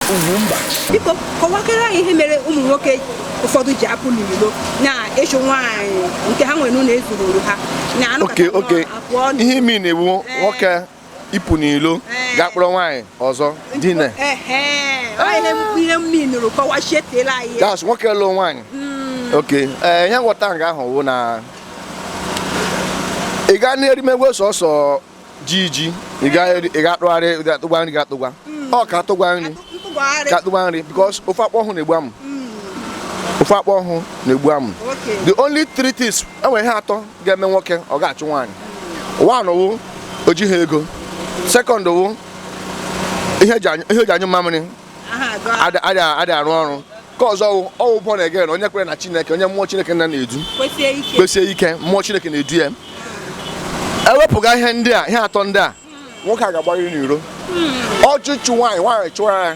Ugwumba. Biko, kọwakere anyị ihe mere ụmụ nwoke ụfọdụ ji apụ n'ilo na-ịchụ nwaanyị nke ha nwere n'ụlọ ezughoro ha na Oke. apụọ. Ihe imi na-ewu nwoke ịpụ n'ilo gaa kpọrọ nwaanyị ọzọ dine. Ehe, ọ ihe mmiri nụrụ, kọwachie teela anyị ya. That's nwoke lụọ nwaanyị. Okay, ee, ihe nghọta nga ahụ wụ na ị gaa n'erimegwe sọsọ ji ị ga atụgharị, ị ga-atụgwa nri, ga-atụgwa ọ ka atụgwa nri. Ntụgharị. Ka atụgwa nri, because ofe akpụ ọhụụ na-egbu amụ, ofe akpụ ọhụụ na-egbu amụ. The only three things, enwere ihe atọ ga-eme nwoke ọ ga-achụ nwaanyị. One wụ o jighị ego. Second wụ ihe eji anyụ mamịrị Aha, aga. adị arụ ọrụ. Nke ọzọ wụ ọwụ born again, onye kwere na Chineke, onye mmụọ Chineke nna na-edu. Kwesie ike. Kpesie ike, mmụọ Chineke na-edu ya. Ewepụga ihe ndị a, ihe atọ ndị a, nwoke a ga-agbarịrị n'iro ọchụchụ nwaanyị, nwaanyị chụọ ya.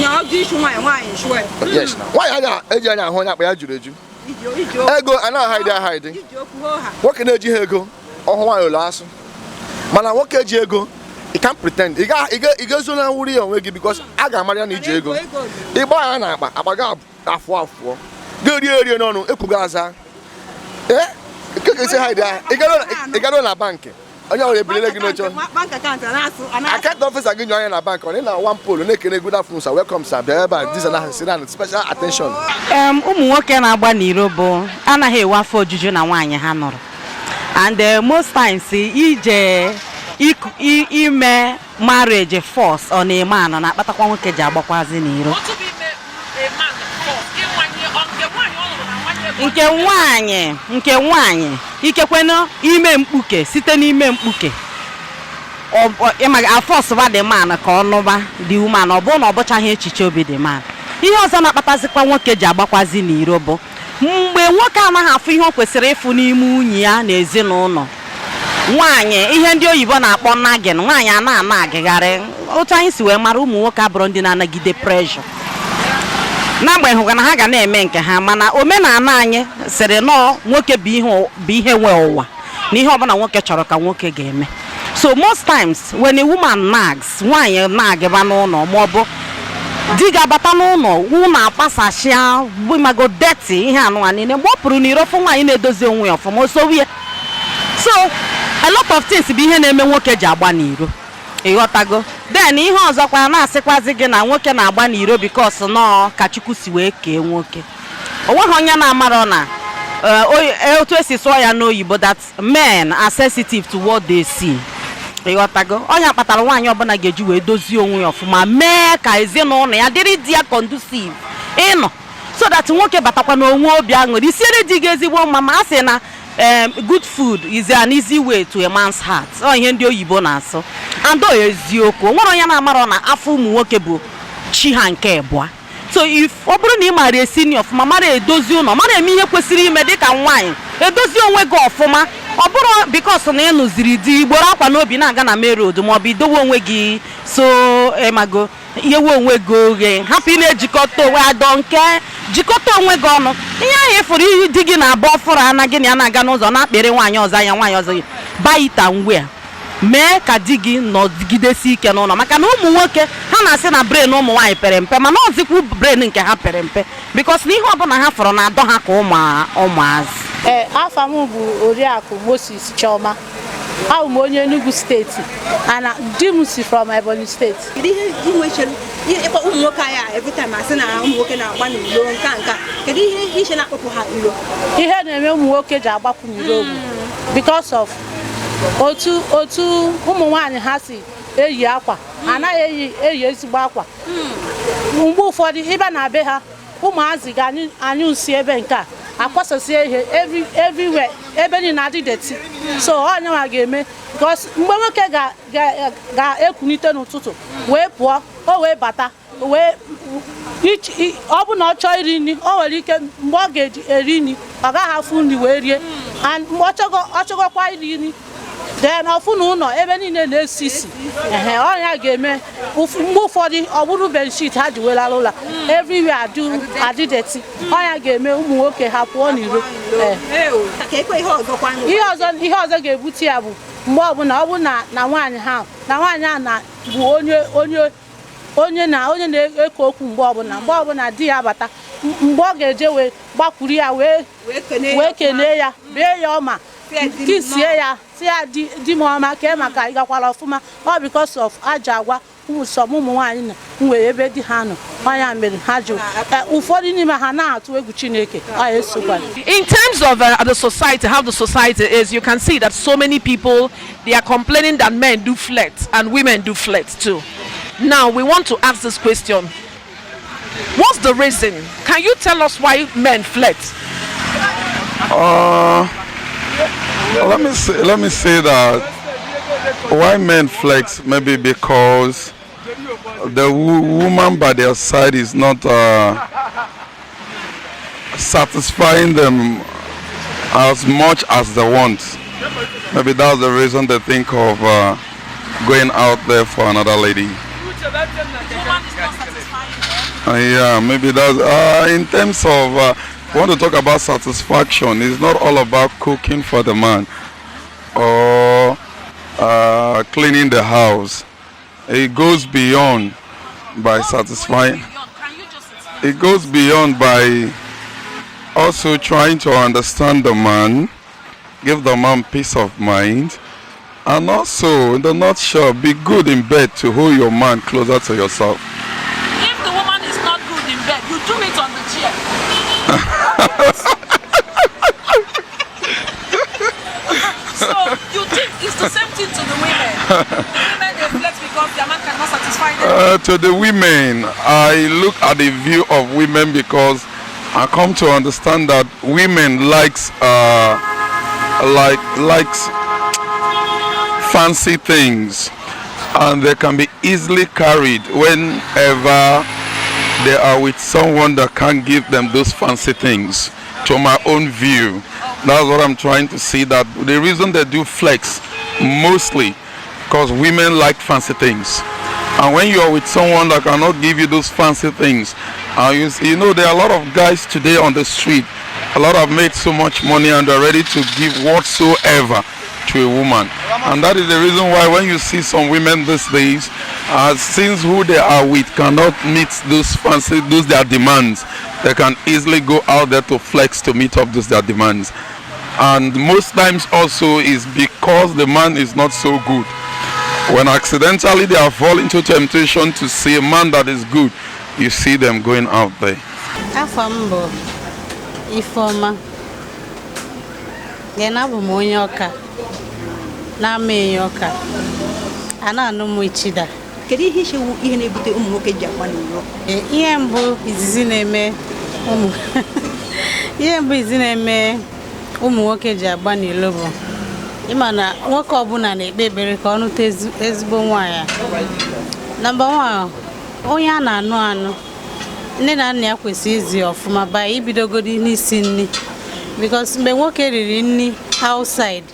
Na ọ dị ịchụ nwaanyị, nwaanyị chụọ ya. Yes, na nwaanyị anya eji anya ahụ onye akpa ya juru eju. Iji Ego anaghị ahide ahide. Iji okwu hoo ha. Nwoke na-ejighị ego ọhụ nwaanyị ole asụ, mana nwoke ji ego, you can't pretend. Ị ga-ezo na wuri ya onwe gị, because a ga-amara ya na iji ego. Ego dị. Ịgba ya na akpa, akpa ga afụọ afụọ, ga-erie erie n'ọnụ, ekwugo aza. Ee, nke ga-esi hide ya, ị garo na bankị, onye ọbụla ebilere gị n'oche. Bank account a na-asụ a na-asụ. Account officer gị nyụ anya na bank, ọ na one pole na-ekele, "Good afternoon sir, welcome sir, bịa ebe a," this and that, sit down, special attention. Ụmụ nwoke na-agba n'iro bụ anaghị enwe afọ ojuju na nwaanyị ha nụrụ, and most times ije ime marriage force ọ na-eme anọ na-akpatakwa nwoke ji agbakwazi n'iro. Otu bụ ime a man force ịnwanye ọ nke nwaanyị ọ lụrụ na nwanye ego. Nke nwaanyị ikekwenụ ime mkpuke, site n'ime mkpuke ịma afọsụba the man ka ọ nụba the woman, ọ bụrụ na ọ bụchaghị echiche obi the man. Ihe ọzọ na-akpatazikwa nwoke ji agbakwazi n'iro bụ mgbe nwoke anaghị afụ ihe o kwesịrị ịfụ n'ime nwunye ya na ezinụlọ nwaanyị, ihe ndị oyibo na-akpọ nagging. Nwaanyị a na-ana agịgharị. Otu anyị si wee mara, ụmụ nwoke abụrụ ndị na-anagide pressure, n'agbanyeghị na ha ga na-eme nke ha, mana omenala anyị sịrị nọọ nwoke bụ ihe, bụ ihe nwe ụwa, na ihe ọbụla nwoke chọrọ ka nwoke ga-eme. So most times when a woman nags, nwaanyị nagịba n'ụlọ, ma ọ bụ di ga-abata n'ụlọ, ụlọ akpasasịa, mago dirty, ihe anụnwa niile, mgbe ọ pụrụ n'iro fụ nwaanyị na-edozi onwe ya ọfụma, o sowe ya. So a lot of things bụ ihe na-eme nwoke ji agba n'iro, ịghọtago? Then ihe ọzọkwa na-asịkwazi gị na nwoke na-agba n'iro because nọọ ka Chukwu si wee kee nwoke. O nweghị onye na-amarọ na otu esi sụọ ya n'oyibo, that men are sensitive to what they see, ịghọtago? Ọnya kpatara nwaanyị ọbụla ga-eji wee dozie onwe ya ọfụma, mee ka ezinụlọ ya dịrị di ya conducive ịnọ, so that nwoke batakwa n'onwe obi aṅụrị, isiere di gị ezigbo mma. Ma a sị na good food is an easy way to a man's heart. Ọ ihe ndị oyibo na-asụ, and ọ eziokwu. O nwere onye na-amarọ na afọ ụmụ nwoke bụ chi ha nke abụọ. So if ọ bụrụ na ị maara esi nri ọfụma, mara edozi ụlọ, mara eme ihe kwesịrị ime dịka nwaanyị, edozi onwe gị ọfụma, ọ bụrụ because na ị nụziri di, igboro akwa n'obi na-aga na main road, maọbụ idowe onwe gị, so ịmago nyewe onwe gị oghe, hapụ ị na-ejikọta onwe adọ nke jikọta onwe gị ọnụ. Ihe ahụ ịfụrụ ihe di gị na-abụ ọfụrụ ana gị na ya na-aga n'ụzọ na-akpịrị nwaanyị ọzọ anya, nwaanyị ọzọ, buy it and wear. Mee ka di gị nọgidesi ike n'ụlọ, maka na ụmụ nwoke ha na-asị na brain ụmụ nwaanyị pere mpe, mana ọzikwu brain nke ha pere mpe, because na ihe ọbụla ha fọrọ na-adọ ha ka ụmụazị. Ee, afa m bụ Oriakụ Moses Chioma. Abụ m onye Enugu Steeti, ana di m si from Ebonyi Steeti. Kedu ihe inwe chere ihe ịkpọ ụmụ nwoke anyị a, every time asị na ụmụ nwoke na-agba n'ilo nka nka, kedu ihe iche na-akpọpụ ha ilo? Ihe na-eme ụmụ nwoke ji agbapụ n'iro bụ because of otu ụmụ nwaanyị ha si eyi akwa. Anaghị eyi ezigbo akwa. Mgbe ụfọdụ ịbịa na be ha, ụmụazị ga-anyụ nsị ebe nke a, akwasasị ihe everywhere, ebe niile adị dirty. So onye ga-eme, because mgbe nwoke ga-ekunite n'ụtụtụ wee pụọ, o wee bata wee ọ bụ na ọ chọọ iri nri, o nwere ike mgbe ọ ga-eji eri nri, ọ gaghị afụ nri wee rie. And mgbe ọ chọgọkwa iri nri, then ọfụ na ụlọ ebe niile na-esi isi. Ehe, ọnya ga-eme mgbe ụfọdụ ọ bụrụ bedsheet ha ji welara ụlọ, everywhere adị dirty. Ọnya ga-eme ụmụ nwoke ha pụọ n'iro. Ee. Ka ekwe ihe ọzọkwa. Ihe ọzọ ga-ebute ya bụ mgbe ọbụla ọ bụ na nwaanyị ha na nwaanyị a na bụ onye Onye na onye na-eko okwu mgbe ọbụla di ya bata, mgbe ọ ga-eje wee gbakwuru ya wee wee kenee ya. Wee kenee ya, bee ya ọma, Sị ya, "Di m kisie nnọọ." ya, si ya, "Di di m ọma, kee maka ịgakwara ọfụma." Ọ because of ajọ agwa ụmụ some ụmụ nwaanyị na nwere ebe di ha nọ, ọnya mere ha ji ụfọdụ n'ime ha na-atụ egwu Chineke, ọ esokwa. In terms of the society, how the society is, you can see that so many people, they are complaining that men do flirt and women do flirt too. Now we want to ask this question: What's the reason? Can you tell us why men flirt? Let me say that why men flex, maybe because the woman by their side is not satisfying them as much as they want. Maybe that's the reason they think of going out there for another lady. Woman is not satisfying them. Yeah, maybe that's in terms of want to talk about satisfaction. It's not all about cooking for the man or cleaning the house. It goes beyond by satisfying. Can you just explain? It goes beyond by also trying to understand the man, give the man peace of mind, and also, in the nutshell, be good in bed to hold your man closer to yourself. If the woman is not good in bed, you do it on the chair. So you think it's the same thing to the women? The women, they flex because their man cannot satisfy them. To the women, I look at the view of women because I come to understand that women likes fancy things, and they can be easily carried whenever they are with someone that can give them those fancy things. To my own view, that's what I'm trying to see. That the reason they do flex mostly because women like fancy things. And when you are with someone that cannot give you those fancy things, and there are a lot of guys today on the street, a lot have made so much money and they're ready to give whatsoever to a woman. And that is the reason why when you see some women these days, since who they are with cannot meet those fancy, those their demands, they can easily go out there to flex to meet up those their demands. And most times also is because the man is not so good. When accidentally they are fall into temptation to see a man that is good, you see them going out there. Afọ m bụ Ifeọma. Then abụ m onye Ọka, na-ama enyi Ọka. A na-anụ m Ichida. Kedu ihe ichewu ihe na-ebute ụmụ nwoke ji agba n'iro? Ihe mbụ izizi na-eme ụmụ nwoke ji agba n'ilo bụ, ịma na nwoke ọbụla na-ekpe ekpere ka ọ nụta ezigbo nwaanyị. Number 1, onye a na-anụ anụ, nne na nna ya kwesịrị izi ya ọfụma ba ibidogodi n'isi nri, because mgbe nwoke riri nri outside,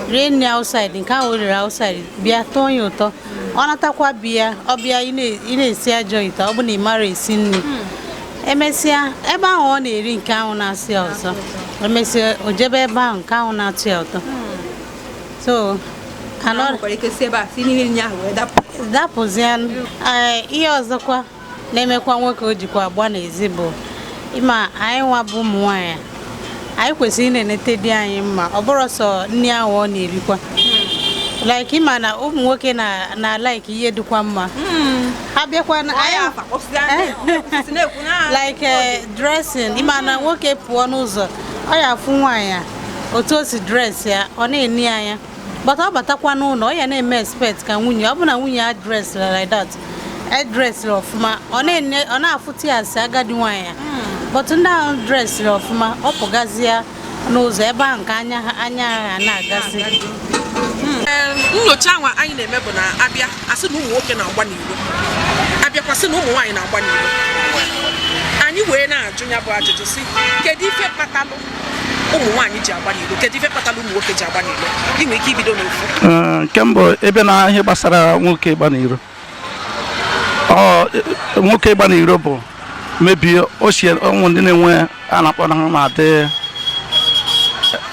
rie nri outside, nke ahụ o riri outside bịa tọọ ya ụtọ, ọ natakwa biya, ọ bịa ị na-esi ajọ ite, ọ bụ na ị mara esi nri, emesịa ebe ahụ ọ na-eri nke ahụ na-asị ya ọzọ, emesịa o jebe ebe ahụ nke ahụ na-atụ ya ụtọ. So Ha anọ nwekwara ike si ebe a si n'ihe nri ahụ wee dapụ. Dapụzie. Ee, ihe ọzọkwa na-emekwa nwoke o jikwa agba n'ezi bụ, ịma anyị nwa bụ ụmụ nwaanyị, anyị kwesịrị ị na-enete di anyị mma. Ọ bụrụ sọ nri ahụ ọ na-erikwa, like ịma na ụmụ nwoke na like ihe dịkwa mma, ha bịakwa na Kpọọ ya anyị afa, kpọsịa ndị na-ekwu na like dressing. Ịma na nwoke pụọ n'ụzọ, ọ ya afụ nwaanyị a, otu o si dress ya, ọ na-eni anya, but ọ batakwa n'ụlọ, ọ ya na-eme expect ka nwunye ọ bụ na nwunye ya dress like that, e dress ọfụma, ọ na-ene, ọ na-afụta ya asị agadi nwaanyị a. But ndị ahụ dress ọfụma, ọ pụgazie n'ụzọ ebe ahụ nke anya ha anya ha na-agasị. Nyocha ahụ anyị na-eme bụ na abịa asị na ụmụ nwoke na-agba n'iro, abịakwa sị na ụmụ nwaanyị na-agba n'iro. Anyị wee na-ajụ ya bụ ajụjụ sị, kedu ife kpatalụ ụmụ nwaanyị ji agba n'iro? Kedu ife kpatalụ ụmụ nwoke ji agba n'iro? Ị nwere ike ibido n'ofu. Nke mbụ, ebe na ihe gbasara nwoke ịgba n'iro, ọ nwoke ịgba n'iro bụ mebie ochie ụmụ ndị na-enwe a na-akpọ na ha na-adị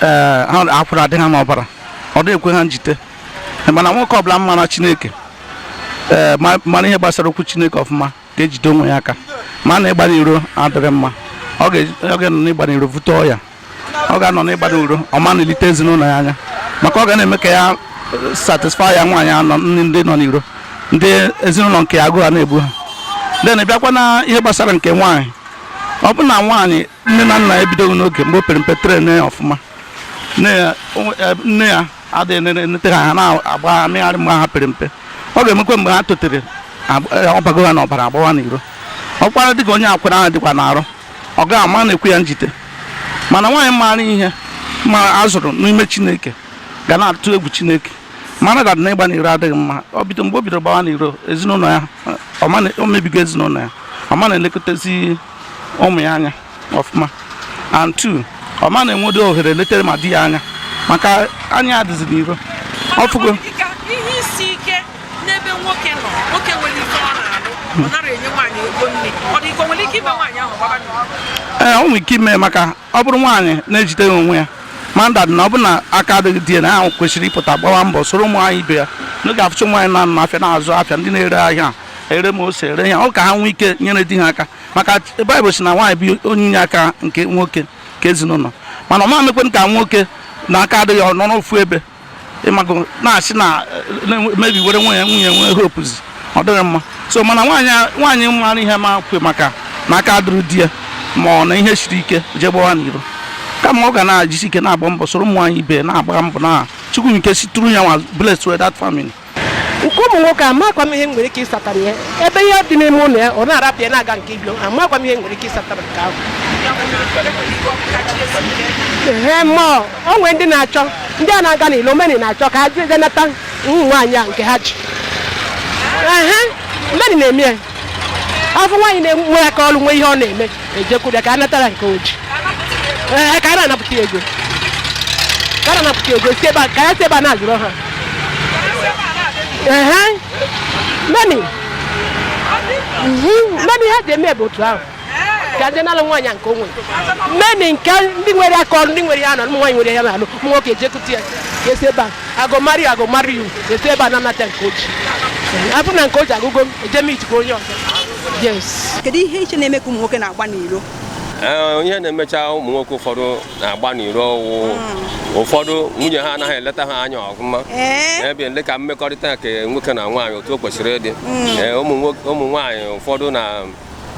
ee, ha akwụrụ adị ha n'ọbara, ọ dịghị ekwe ha njite. Mana nwoke ọbụla mma na Chineke Ee, mara ihe gbasara okwu Chineke ọfụma, ga-ejide onwe ya aka, ma na ịgba n'iro adịrị mma. Ọ ga-anọ n'ịgba n'iro vute ọya. Ọ ga-anọ n'ịgba n'iro, ọ ma na-elite ezinụlọ ya anya, maka ọ ga na-eme ka ya satisfy ya nwaanyị anọ ndị nọ n'iro, ndị ezinụlọ nke agụụ a na-egbu ha. Then bịakwa na ihe gbasara nke nwaanyị, ọ bụ na nwaanyị nne na nna ebidoghị n'oge mgbe o pere mpe train ya ọfụma, nne ya adịghị enete ha, ha na-agba ha mịgharị mgbe ha pere mpe. Ọ ga-emekwa mgbe ha totere, ọbago ha n'ọbara, agbawa n'iro. Ọkwara dịka onye akwara ahụ dịkwa n'arụ, ọ ga-ama na-ekwu ya njite. Mana nwaanyị maara ihe ma azụrụ n'ime Chineke ga na-atụ egwu Chineke, mara that na ịgba n'iro adịghị mma. Ọ bido mgbe o bidoro gbawa n'iro, ezinụlọ ya o mebigo ezinụlọ ya. Ọ ma na-elekọtazi ụmụ ya anya ọfụma, and two, ọ ma na-enwedo ohere letere ma di ya anya, maka anya adịzi n'iro ọfụgo. Dịka ihe isi ike n'ebe nwoke nọ, nwoke nwere ike ọ na-alụ, ọ nara enye nwaanyị ego nne, ọ dị ka o nwere ike ime nwaanyị ahụ gbaba n'iro? Ee, o nwere ike ime, maka ọ bụrụ nwaanyị na-ejide onwe ya mandad na ọ bụ na aka adịghị di ya na ahụ, kwesịrị ịpụta gbawa mbọ soro ụmụ anyị ibe ya n'oge afụcha ụmụ anyị na-anọ n'afịa, na-azụ afịa, ndị na-ere ahịa, ere ma ose, ere ihe ọ, ka ha nwee ike nyere di ha aka, maka Baịbụl sị na nwaanyị bụ onye inye aka nke nwoke nke ezinụlọ. Mana ọ ma mekwe ka nwoke na aka adịghị, ọ nọ n'ofu ebe, ịmago, na-asị na mebi were nwunye nwee hopezi, ọ dịghị mma. So mana nwaanyị mara ihe ma kwe maka na aka adịrị di ya, ma ọ na ihe siri ike, jee gbawa n'iro, kama ọ ga na-ajisi ike na-agba mbọ soro ụmụ nwaanyị ibe ya na-agba mbọ na Chukwu nke situru ya nwa bless that family. Nke ụmụ nwoke, amakwa m ihe m nwere ike ịsatara ya. Ebe ihe dị n'ime ụlọ ya, ọ na-arapụ ya na-aga nke ibio. Amakwa m ihe m nwere ike ịsatara nke ahụ. Ee, mmụọ o nwere ndị na-achọ, ndị a na-aga n'ilo meni na-achọ ka ha jee nata ụmụ nwaanyị a nke ha ji. Ehe, meni na-eme ya. Afọ nwaanyị na-enwe aka ọrụ, nwe ihe ọ na-eme, ejekwuru ya ka a natara nke o ji. Ee, ka a na-anapụta ego, ka a na-anapụta ego si ebe a, ka ya si ebe a na-azụrụ ha. Ehe, meni ha ji eme bụ otu ahụ, ka ndị nalụ nwaanyị a nke o nwere. Meni nke ndị nwere aka ọrụ, ndị nwere ya nọ, ụmụ nwaanyị nwere ya na-alụ, ụmụ nwoke ejekụta ya ka esi ebe a agụ mari, agụ mari yu esi ebe a na-anata nke oji. Afụ na nke oji agụgo, eje mitikwa onye ọzọ. Yes. Kedu ihe iche na-eme ka ụmụ nwoke na-agba n'iro? Ee, ihe na-emecha ụmụ nwoke ụfọdụ na-agba n'iro wụ ụfọdụ nwunye ha anaghị eleta ha anya ọfụma. Ebe dịka mmekọrịta nke nwoke na nwaanyị otu o kwesịrị ịdị. Ee, ụmụ nwaanyị ụfọdụ na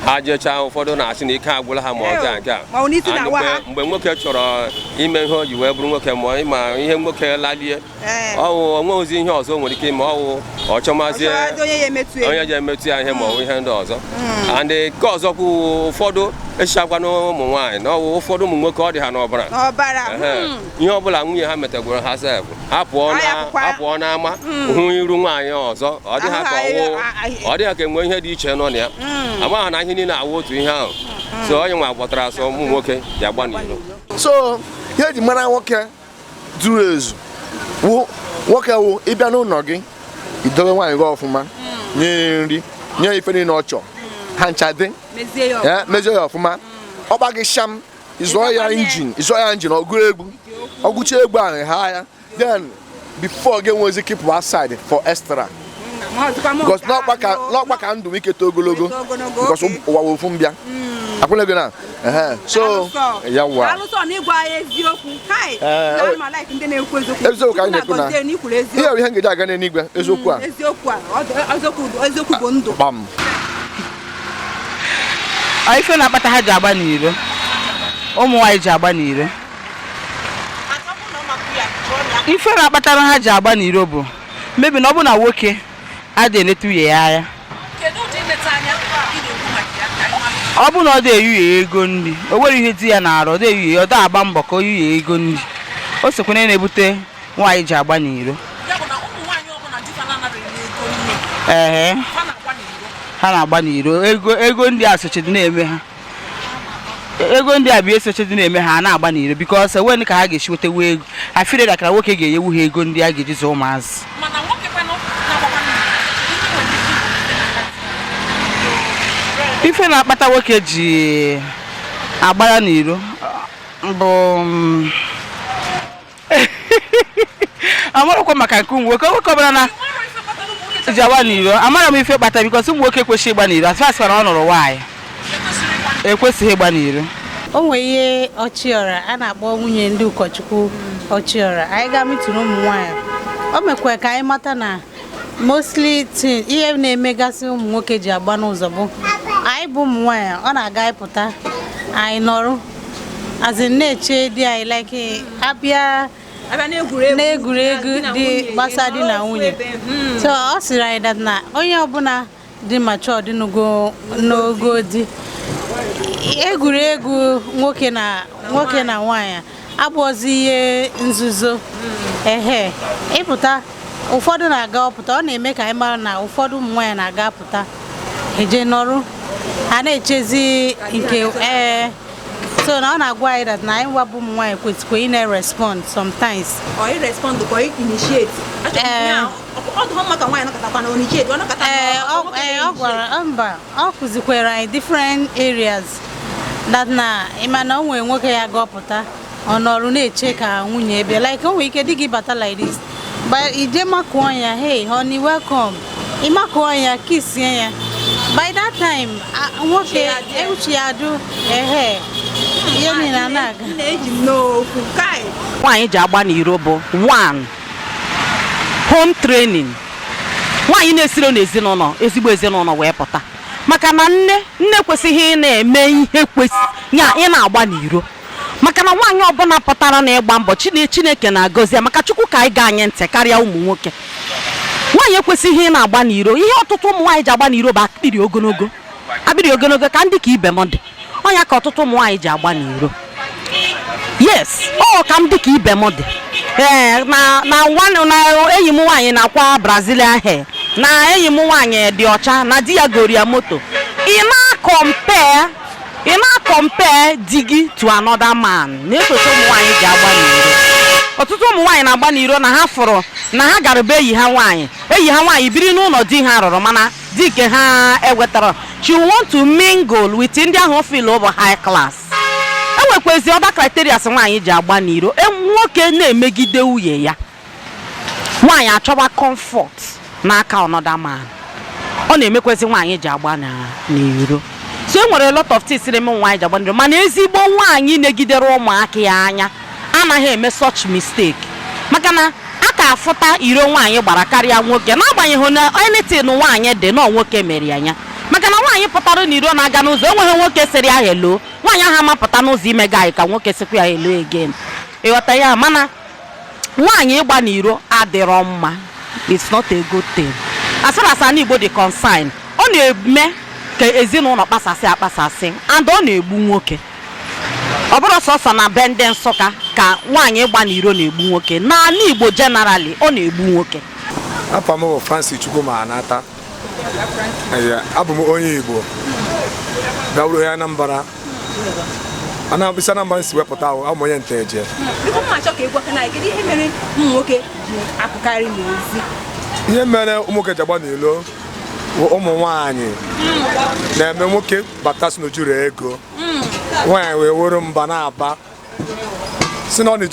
ha jechaa, ụfọdụ na-asị na ike agwụla ha, ma ọ nke a nke a. Ma ọ n'isi And na-awa ha. Mgbe nwoke chọrọ ime ihe o ji wee bụrụ nwoke, ma ịma ihe nwoke lalie, ọwụ onwe ozi ihe ọzọ o nwere ike ime, ọwụ ọ chọmazie Ọ chọwazi onye ya emetụ ya. Onye ji emetụ ya ihe ma ọ bụ ihe ndị ọzọ. And nke ọzọ kwụ, ụfọdụ echichakwana ụmụ nwaanyị na ọwụ ụfọdụ ụmụ nwoke, ọ dị ha n'ọbara. N'ọbara. Ehe. Ihe ọbụla nwunye ha metagworo ha sef, ha pụọ Ha na ya pụkwa. Ha pụọ n'ama hụ iru nwaanyị ọzọ, ọ dị ha ka Ahụ ọwụ ọ dị ha ka enwe ihe dị iche nọ na ya. Amaghị na ihe niile awụ otu ihe ahụ. So onye nwa gbọtara asọ ụmụ nwoke ji agba n'iro. So ihe eji mara nwoke zuru ezu wụ nwoke wụ ịbịa n'ụlọ gị, idobe nwaanyị gị ọfụma, nye ya nri, nye ya ife niile ọ chọọ, ha ncha dị. Mezie ya. Ya mezie ya ọfụma. Ọgba gị sham, ịzụọ ya engine, ịzụọ ya engine, ọgụ egwu, ọgụcha egwu ahụ ha ya, then before gị enwezi keep aside for extra. Ma ọzọkwa mụ because nke ahụ. N'ọkpa ka ndụ m ike too ogologo. Eto ogologo, because ụwa wụ ofu mbịa akwụna gị na ehe, so ya wa. Alụsọ na ịgwa ya eziokwu kai. Ee, na ama like ndị na-ekwu eziokwu. Eziokwu ka anyị na-ekwu na Gọzie na ikwuru ihe eziokwu. bụ ihe m ga-eji aga n'eluigwe, eziokwu a. Eziokwu a, eziokwu, eziokwu bụ ndụ. Gbam. Ọ ife na-akpata ha ji agba n'iro, ụmụ nwaanyị ji agba n'iro, ife na-akpatara ha ji agba n'iro bụ mebi na ọ bụ na nwoke adịghị eleta nwunye ya anya. Kedu ụdị nleta anya ị na-ekwu maka ya, ka anyị mara? Ọ bụ na ọ dị eyuye ego nri, o nwere ihe di ya na-arụ, ọ dị eyuye, ọ dị agba mbọ ka o yuye ego nri, o sokwa na na-ebute nwaanyị ji agba n'iro. Ya bụ na ụmụ nwaanyị ọbụla di fa na-anaghị enye ego nne, Ehe. ha na-agba n'iro? Ha na-agba n'iro. Ego ndị a sochidi na-eme ha, ego ndị a bụ ihe sochidi na-eme ha na-agba n'iro, because enweghị ka ha ga-esi nwetawa ego. Ha feel dakara nwoke ga-enyewu ha ego ndị a ga-eji zụọ ụmụazị. Mana nwoke kwanụ na-agbakwa n'iro, kedu ihe nwere ike ịbụ? Ife na-akpata nwoke ji agbara n'iro bụ amarakwa maka nke ụmụ nwoke, nwoke ọbụla na Nwere ife kpatara ụmụ nwoke Ji agba n'iro, amara m ife kpata, because ụmụ nwoke kwesịrị ịgba n'iro. As far as na ọ nụrụ nwaanyị, ekwesịghị ịgba n'iro. O nwere ihe ọchịọra a na-akpọ nwunye ndị ụkọchukwu ọchịọra. Anyị gaa meeting ụmụ nwaanyị, o mekwara ka anyị mata na mostly thing, ihe na-emegasị ụmụ nwoke ji agba n'ụzọ bụ anyị bụ ụmụ nwaanyị. Ọ na-aga ịpụta, anyị nọrụ azị na-eche di anyị, like abịa n'egwuregwu dị gbasa di na nwunye. So ọ sịrị anyị that na onye ọbụla dị mature, dị n'ogo di, egwuregwu nwoke na nwaanyị abụọzi ihe nzuzo. Ehe, ịpụta, ụfọdụ na-aga ọpụta. Ọ na-eme ka anyị mara na ụfọdụ ụmụ nwaanyị na-aga apụta eje nọrụ, ha na-echezi nke ee. So na ọ na-agwa anyị that na anyị wabụ ụmụ nwaanyị kwesịrị ị na-respond sometimes. Ọ ị respond ka ọ initiate? Ọ dụghọ mma ka nwaanyị nọkọtakwa na initiate, ọ nọkọta. Ee, ọ gwara mba, ọ kụzikwere anyị different areas that na ịma na o nwere nwoke ya gọpụta, ọ nọrụ na-eche ka nwunye bịa. Like o nwere ike di gị bata like this, but ije makụọ ya, "Hey honey, welcome." Ịmakụọ ya, kissie ya, by that time nwoke uche ya adụ ehe, ihe niile a na-aga. Na-eji m n'okwu kai. Nwaanyị ji agba n'iro bụ one, home training. Nwaanyị na-esiro n'ezinụlọ, ezigbo ezinụlọ wee pụta, maka na nne nne kwesịghị ị na-eme ihe kwesị ya ị na-agba n'iro, maka na nwaanyị ọbụla pụtara na ịgba mbọ, Chineke na-agọzi ya, maka Chukwu ka anyị ga anyị ntị karịa ụmụ nwoke. Nwaanyị ekwesịghị ị na-agba n'iro. Ihe ọtụtụ ụmụ nwaanyị ji agba n'iro bụ akpịrị ogologo, akpịrị ogologo ka ndị ka ibe m dị. Ọnya ka ọtụtụ ụmụ nwaanyị ji agba n'iro. Yes, ọ ka m dị ka ibe m dị. Ee, na nwanne na enyi m nwaanyị na-akwa Brazilian hair, na enyi m nwaanyị dị ọcha, na di ya goro ya moto. Ị na-compare di gị to another man. Na-esote ụmụ nwaanyị ji agba n'iro. Ọtụtụ ụmụ nwaanyị na-agba n'iro na ha fụrụ na ha gara be enyi ha nwaanyị, enyi ha nwaanyị biri n'ụlọ di ha rụrụ, mana di nke ha ewetara. She want to mingle with ndị ahụ feel bụ high class. Enwekwezi other criteria nwaanyị ji agba n'iro. Nwoke na-emegide nwunye ya, nwaanyị achọba comfort n'aka another man, ọ na-emekwezi nwaanyị ji agba n'iro. So e nwere a lot of things na-eme nwaanyị ji agba n'iro, mana ezigbo nwaanyị negidere ụmụaka ya anya anaghị eme such mistake, maka na a ka afụta iro nwaanyị gbara karịa nwoke, n'agbanyeghị na anything nwaanyị dị nọọ nwoke mere ya anya. Maka na nwaanyị pụtara n'iro na-aga n'ụzọ, enweghị nwoke sịrị ya hello, nwaanyị ahụ amapụta n'ụzọ imega anyị ka nwoke sịkwa ya hello again. Ịghọta ya? Mana nwaanyị ịgba n'iro adịrọ mma. It's not a good thing. As far as ana Igbo dị concerned, ọ na-eme ka ezinụlọ kpasasị akpasasị, and ọ na-egbu nwoke. Ọ bụrụ sọsọ na be ndị Nsụka ka nwaanyị ịgba n'iro na-egbu nwoke, n'ala Igbo generally, ọ na-egbu nwoke. Afa m bụ Francis Chukwuma Anata. Abụ m onye Igbo, bịa onye Anambra. Isi Anambra si wepụta ahụ, abụ m onye Nteje. Biko, mma achọ ka ị gwakana anyị, kedu ihe mere ụmụ nwoke ji apụkarị n'ezi? Ihe mere ụmụ nwoke ji agba n'ilo bụ ụmụ nwaanyị na-eme nwoke bata si n'ojuru ego, nwaanyị wee were mba na-aba si na ọ na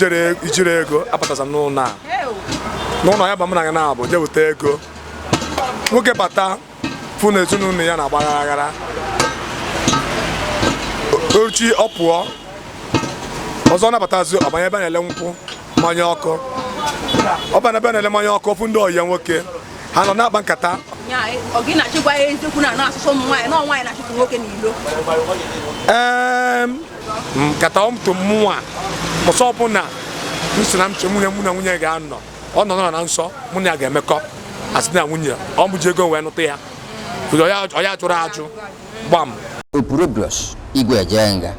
ijiri ego apụtaza n'ụlọ a, n'ụlọ ya ba mụ na ya na-abụ jee weta ego. Nwoke bata fụ na ezinụlọ ya na-agba aghara aghara, ochi ọ pụọ ọzọ, ọ nabatazi ọbanye ebe a na-ele nkwụ, mmanya ọkụ. Ọ banye ebe a na-ele mmanya ọkụ, ofu ndị ọyị ya nwoke ha nọ na-akpa nkata. Ya, ọ gị na-achịkwa eziokwu na asụsụ ụmụ nwaanyị na nwaanyị na-achụpụ nwoke n'ilo? Ee, nkata ọmụtụ mụnwa mụsọ ọbụla m si na m che nwunye mụ na nwunye ga-anọ, ọ nọ na nsọ, mụ na ya ga-emekọ asị na nwunye ọ mụ ji ego wee nụta ya, ọ ya jụrụ ajụ gbam. Opurobios Igwe Ejenga.